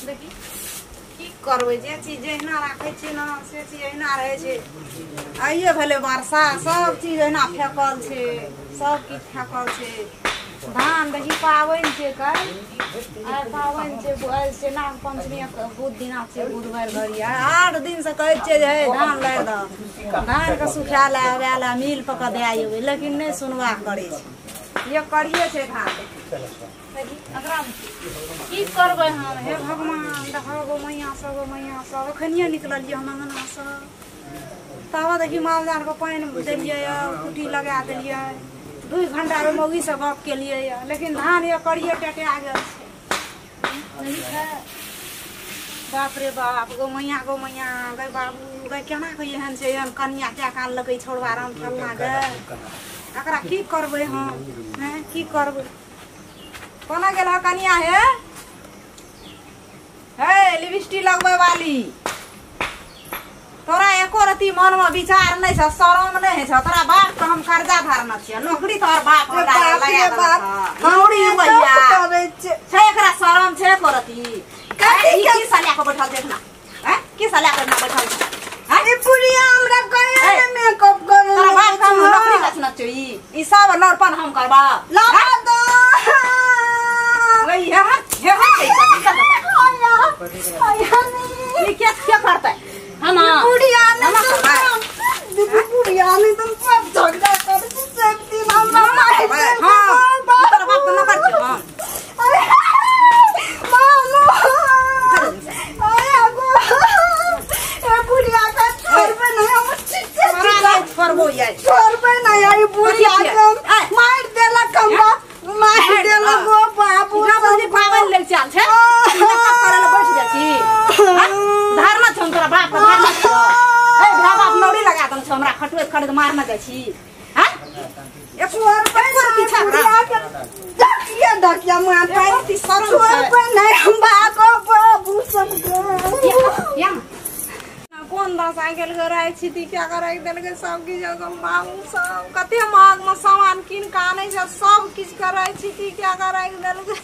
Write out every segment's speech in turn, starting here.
देखी की करबै, जे चीज जहिना राखै छियै ने से चीज अहिना रहै छै। आइए भेलै वर्षा, सब चीज अहिना फेकल छै, सब किछु फेकल छै। धान देखी पाबनि छै काल्हि, आइ पाबनि छै, आइ छै नाग पंचमी, बुध दिना छै, बुधवार घड़ी। आइ 8 दिनसँ कहै छियै जे हे धान लारि दह, धानके सुखा लए आबै लए मिल पर कऽ दए अयबै, लेकिन नहि सुनवाह करै छै। ये करिये छै धान। देखी एकरा की करबै हम, हे भगवान। देखो गो मैया सब, गो मैया सब, एखनिये निकललियै हम अङ्गनासँ, ताबे देखी माल जालके पानि देलियै यऽ, कुट्टी लगा देलियै, 2 घंटा ओहि मौगीसँ गप केलियै यऽ, लेकिन धान ये करिये टटा गेल छै। बाप रे बाप, गो मैया गो मैया, गै बाबू गै, केना के एहन छै, एहन कनिया कए कऽ आनलकै छौड़वा राम खेलना गै, एकरा की करबै हम, हैं की करबै? कोना गेल ह कनिया हे? हे लिपस्टिक लगबै वाली, तोरा एको रति मन में विचार नहीं छ, शरम नहीं छ, तोरा बाप के हम कर्जा धारने छियै, नौकरी तोहर बाप हमरा लगा देलक। नौकरी भैया छै, एकरा शरम छै एको रति? कथी ई की सलिया के बैठल छै एखना, हैं की सलिया के एना बैठल छै? हैं ई बुढ़िया हमरा कहिया ने मेकअप करै तोरा बाप के हम नौकरी लछना छियै, ई सब नौरपन हम करबा लगा दो। वही हे हे हे, ई के के करतै? हम बुढ़िया ने हम करबै। दीदी बुढ़िया ने तुम सब झगड़ा करै छै सब दिन, हमरा मारि हाँ, तोरा बाप के नौकर छियै हम। मामू ए बुढ़िया का छोड़बे नहीं हम, तोरा नहि छोड़बो यै, छोड़बे नहीं आई बुढ़िया के, मारि देलक हमरा, मारि देलक गो बाबू। पूजा पाबनि लेल चल छै, मेकअप करै लए बैठ जाइ छी, धारना छौ तोरा बाप के, धारना छौ। ए भाय बाप नौरी लगा दम छौ हमरा, खटुए खरीद मारने जाइ छी। हैं छोड़बे पीछा बुढ़िया के, धकिया धकिया मार एको रति शरम छै? छोड़बे नहीं हम, भागो बाबू सब। या कोन दशा गेल राखि छी, क्या कऽ राखि देलकै सब किछु बाबू सब, कते महग मे सामान कीन कऽ आनै छै, सब किछु के राखि छी, क्या कऽ राखि देलकै।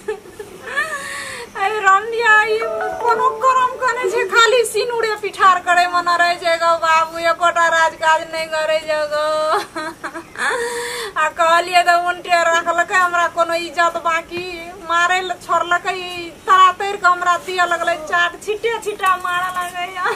अरे रंडिया ई कोनो करम करै छै, खाली सिनुरे पिठार करै मे न रहै छै गो बाबू, एकोटा राज काज नहि करै छै गो। आ कहलियै तऽ उनटे रखलकै, हमरा कोनो इज्जत बाकी मारै लए छोड़लकै, तरा तैर कऽ हमरा दिअ लगलै चाट, छिटे छिटा मारऽ लगैया।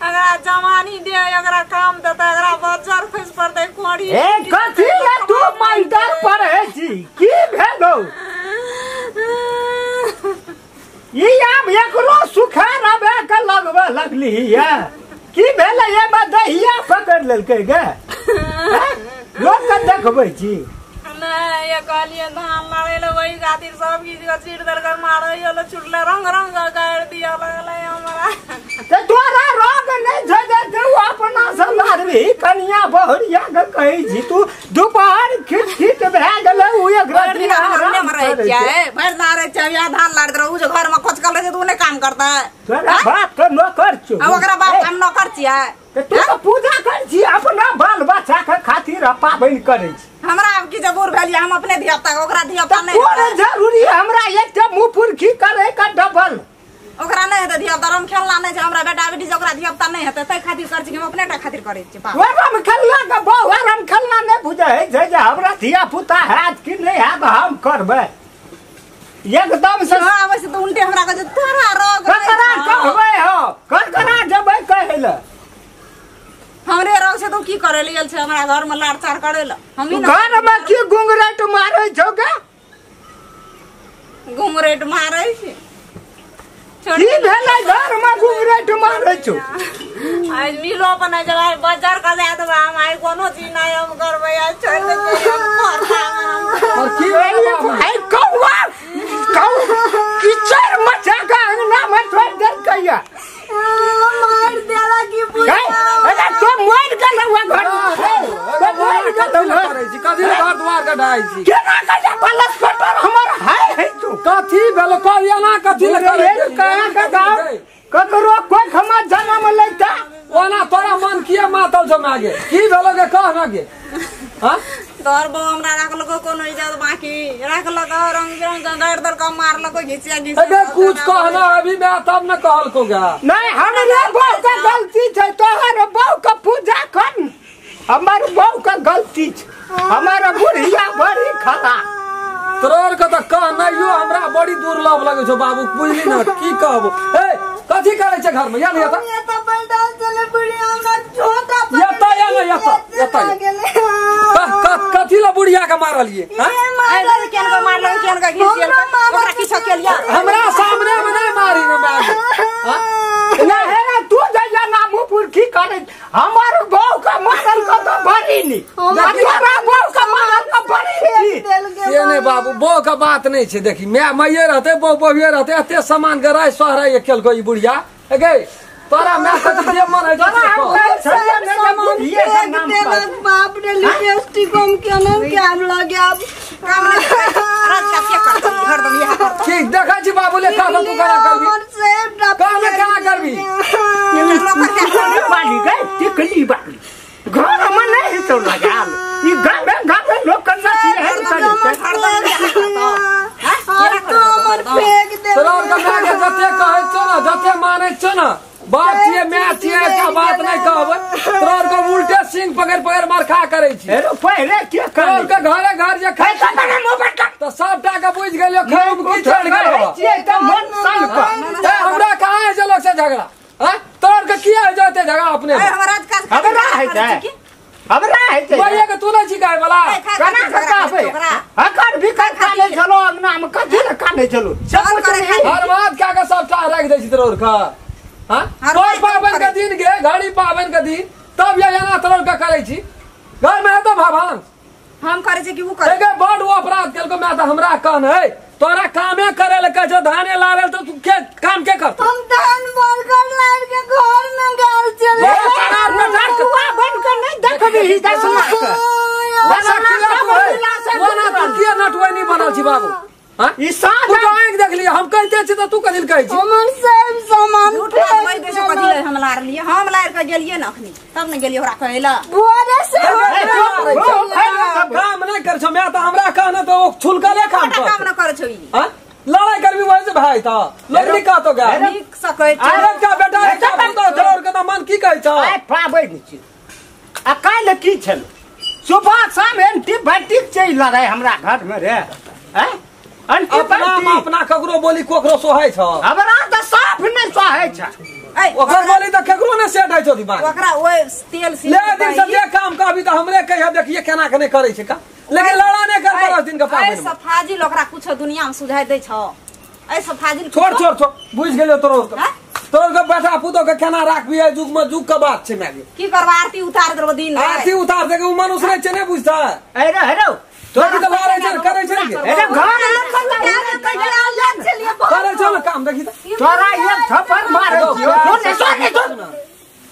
अगरा जवानी दे, अगरा काम देतै, अगरा बज्जर खसि पड़तै कोड़ी। ए कथी ले तू माइटर पढ़ै छी, की भेलौ? ई आब एकरो सुखा रबे के लगबे लगली ये, की भेलै? एमे दहिया पकड़ लेलकै गे, लोक के देखबै छी। नहि ये कहलियै धान लाबै लए, ओहि खातिर सब किछु के चीर देलकै, मारै लए छुटलै, रंग रंग के गारि दिअ लगलै हमरा। तऽ तोरा रंग नहि छै जे तू अपना से लारबही, कनिया बहुरिया के कहै छी तू, दुपहर खिट खिट भए गेलै, ओ एक भरि रति दिन हम आराम अंगने मे रहै करै छै। छियै, भरि दिन रहै छियै, इएह धान लारैत रहू, जे घर मे खोचकल रहै छै तऽ ओ नहि काम करतै? तोरा बाप के नौकर छौ। आ ओकरा बाप हम नौकर छियै? तऽ तू तऽ पूजा करै छी अपना बाल बच्चा के खातिर, पाबनि करै छी। हमरा आब की जे बूढ़ भेलियै, हम अपने धिया पुता, ओकरा धिया पुता नहि कोन जरूरी हमरा एकटा मुँह पुरखी करे के डबल? ओकरा नहि हेतै धिया पुता, राम खेलना नहि छै हमरा बेटा बेटी, ओकरा धिया पुता नहि हेतै, ताहि खातिर करै छी, हम अपने टा खातिर करै छियै पाबनि। ओ राम खेलना के बहु, राम खेलना नहि बुझै छै जे हमरा धिया पुता हैत कि नहि हैत, हम करबै एकदम से। आबै छै तऽ उनटे हमरा कहै छै तोरा रोग ककरा कहबै हो, ककरा जेबै कहै लए? हमरे रोग छै तऽ की करै लए गेल छै हमरा घर मे लाड़ चार करै लए? हमही घर मे की गुंगरेट मारै छौ गे? गुंगरेट मारै छै की भेलै घर मे गुंगरेट मारै छौ? आइ मिलो पर नहि जेबै, बाजार के जाय देबै हम, आइ कोनो चीज नहि हम करबै, आइ छोड़ि देबै। की आइ कौआ कौ कीचड़ मचा के अंगना मे छोड़ि देलकै या? मारि देलक ई बुढ़िया। अरे तो मरि गेलौ घर, तो मरि गेलौ। कथी घर द्वार के ढाई छी? केना के पलस कटर हमर हाय है तू? कथी भेल कह, एना कथी ले करै? कहाँ के गाँव ककरो कोई खमा जन्म लेता ओना तोरा मन किया मातल छौ मागे? की भेलो गे, कह ना गे? हाँ तोहर बहू हमरा राखलको कोनो इज्जत बाकी राखलको रंग बिरंग गारि देलको मारलको घिचिया घिचिया। अगे कुछ कहना अभी मैं तब न कहलको गा। नहीं हमरे बहू के गलती छै, तोहर बहू के पूजा कर। हमर बहू के गलती छै, हमर बुढ़िया बड़ी खराब। तोर के त कहनाइयो हमरा बड़ी दुर्लभ लगै छौ बाबू, बुझली न की कहबो। ए कथी करै छै घर में? या नहीं ये त बैठल चले बुढ़िया हमरा झोटा यता या न यता यता कथी ला बुढ़िया के मारलिए? हां ए केन के मारलको केन के घिसियल ओकरा किछो केलिया? हमरा सामने में नहीं मारी न मार। हां ना हे तू जइया ना मुंह पुर की करे? हमर बहू के मारल को तो भरी नी, तोरा बहू के मारल को भरी नी। ये नहीं बाबू बहू के बात नहीं छै। देखी मैं मैये रहते बहू बहुए रहते एते सामान के राय सोहराय केलको ई बुढ़िया। ए गई तोरा मैं कथी जे मन है बाप रे लिपस्टिक हम केना के आन लगे अब काम नहीं राज का के करत हरदम इहा करत। ठीक देखै छी बाबू ले का तू करा करबी काम करा करबी बाली गए टिकली बाली घर में नहीं तो लगाल ई गावे गावे लोग करना है हरदम इहा करत। हां तो हमर फेंक दे तोरा के माय के जते कहै छौ न जते मानै छौ न बाप छियै my छियै का बात नहीं कहबै। तोरा के उल्टे सिंह पकड़ पकड़ मारखा करै छी। हेरो पहिले के तोरा के घरे घर जे खाइ छी त सबटा के बुझि गेलियो खैब की छोड़ गेलो छियै त मन सन क। ए हमरा कहाँ है जे लोग से झगड़ा? हां तोर के किया हो जते झगड़ा अपने? ए हमरा काज हमरा है छै, हमरा है छै भैया के तू नहीं छिकाय वाला केना कहबै? हकर भी कर काने छलो अंगना में कथी ले काने छलो सब करे हर बात का के सबटा राख दै छी तोर के। हां तोर पाबन के दिन गे घड़ी पाबन के दिन तब या एना तोर के करै छी घर में तो भाभान हम करै छी कि उ करे? एगे बड़ वो अपराध केलको मैं त हमरा कहन है तोरा कामे करे ले कह जो धाने लावे तो तू के काम के कर? हम धान बोल कर लार के घर में गाल चले हुआ बन के नहीं देखबी ही दस लाख वना तू किया नटवै नहीं बनल छी बाबू? हां ई साँझ तू तो आंख देख लिया हम कहते छी त तू कथि कहै छी? हमर सब सामान झूठ कहि दे छौ कथि ले हम लार लिए? हम लार के गेलिए न अखनी तब न गेलिए ओकरा कहैला बोरे से काम नहीं कर छौ मैं त हमरा कहना तो ओ छुलकले काम कर काम न कर छौ ई। हां लड़ाई करबी वही से भाई त लोग नहीं कहतो गा नीक सकै छै। अरे का बेटा का पुतोह तोर के त मन की कहै छौ? आइ पाबै नै छी आ काल्हि की छल सुबह शाम एंटीबायोटिक छै लड़ाई हमरा घर में रे। हैं अपना अपना ककरो बोली ककरो सोहै छ हमरा त साफ नै सोहै छ। ओकर बोली त ककरो नै सेट होइ छौ दिमाग ओकरा ओइ तेल ले दिन से जे काम कहबी त हमरे कहिया देखिए केना के नै करै छै का, लेकिन लड़ा नै कर 10 दिन के पाबनि। ऐ सफाजिल ओकरा कुछ दुनिया में सुझाइ दै छौ। ऐ सफाजिल छोड़ छोड़ छोड़ बुझ गेलियो तोरो तोर के बेटा पुतोह के केना राखबी है जुग में जुग के बात छै। माय की करबा आरती उतार देबो दिन आरती उतार दे के उ मनुष्य नै छै नै बुझता। अरे हेरो तोर के लड़ै छै करै छै के? अरे घर करै छौ न काम देखी त तोरा एक थप्पड़ मारै छियो। सुन सुन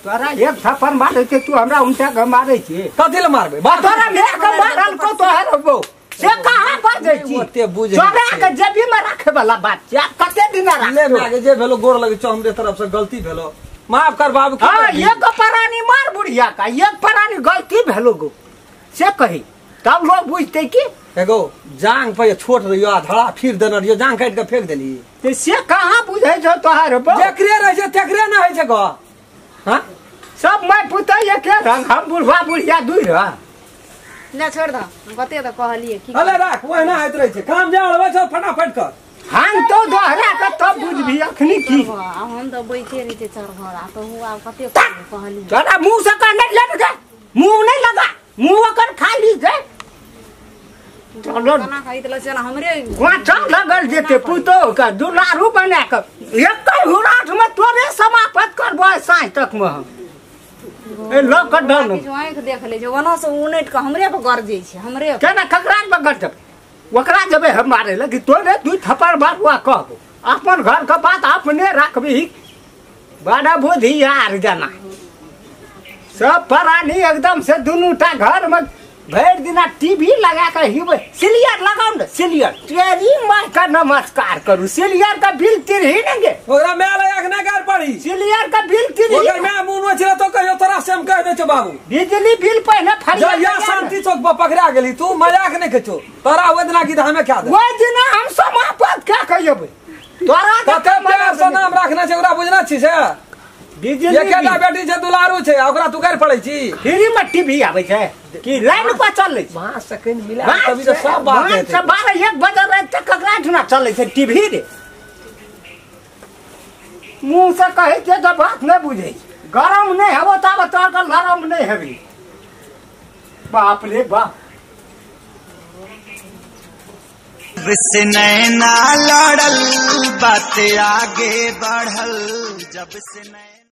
तोरा एक थप्पड़ मारै छै तू हमरा उनटा के मारै छी कथि ले मारबै? बात तोरा my के मारल को तोहर होबो से कहां बजै छी? ओते बुझ तोरा के जेबी में राखे वाला बात छै कते दिन राख ले my के जे भेलो गोर लगै छौ हमरे तरफ से गलती भेलो माफ कर बाबू। हां एक परानी मार बुढ़िया का एक परानी गलती भेलो गो से कही तब लोग बुझते की एगो जांग पे छोट रहियो आ धड़ा फिर देने रहियो जांग काट के फेंक देली ते से कहां बुझै छौ तोहर बो? जेकरे रहै छै तेकरे न होइ छै गो। हां सब my पुतै एके रंग हम बुढ़वा बुढ़िया दुइ रह ले छोड़ द कते त कहलिए की अले राख ओहिना होइत रहै छै काम जे अड़बै छौ फटाफट कर हम तो दोहरा के तब बुझबी अखनी की। हम त बैठे रहै छै चढ़ आ तो हुआ कते कहलिए तोरा मुंह से कह नहीं लग मुंह नहीं लगा मुंह ओकर खाली छै चलो केना कहि देलौ छै हमरे वाचा लगल जेते पुतोह के दुलारू बना के एक हुराठ में तोरे समाप्त करबो साँझ तक में हम ए ल के डन किछु आँखि देख ले छै ओना से उनटि के हमरे पर गरजै छै हमरे केना ककरा पर गरजब ओकरा जेबै हम मारे लगी तोरे दू थप्पड़ मारुआ कहबो अपन घर के बात अपने राखबी बड़ा बुद्धि यार जना सब प्राणी एकदम से दुनू टा घर में भरि दिना टीवी लगा के हिबै सिलियर लगाउ ने सिलियर तेरी माय का नमस्कार करू सिलियर का बिल तिरही ने गे ओकरा my लगा के नै गार पड़ी सिलियर का बिल तिरही ओकर my मुंह नोचला तो कहियो तोरा से हम कह दै छौ बाबू बिजली बिल पहिने फरिया जा शांति चौक पर पकड़ा गेली तू मजाक नै कछो तोरा ओइ दिना की हमे क्या दे ओइ दिना हम समापत क्या कहियबै तोरा कते प्यार से नाम राखने छै ओकरा बुझना छी से बिजली एकेटा बेटी छै दुलारू छै ओकरा तू गारि पड़ै छी फ्री में टीवी आबै छै कि लाइन पर चलै छै वहां सेकंड मिला तभी तो सब बात हेतै 12 1 बजे राति तक ककरा ठुना चलै छै टीवी रे मुंह से कहै छै तऽ बात नहि बुझै छै गरम नहि हेबो ताबे तोहर के लरम नहि हेबी बाप रे बाप जब से नैना लड़ल बात आगे बढ़ल जब से नैना।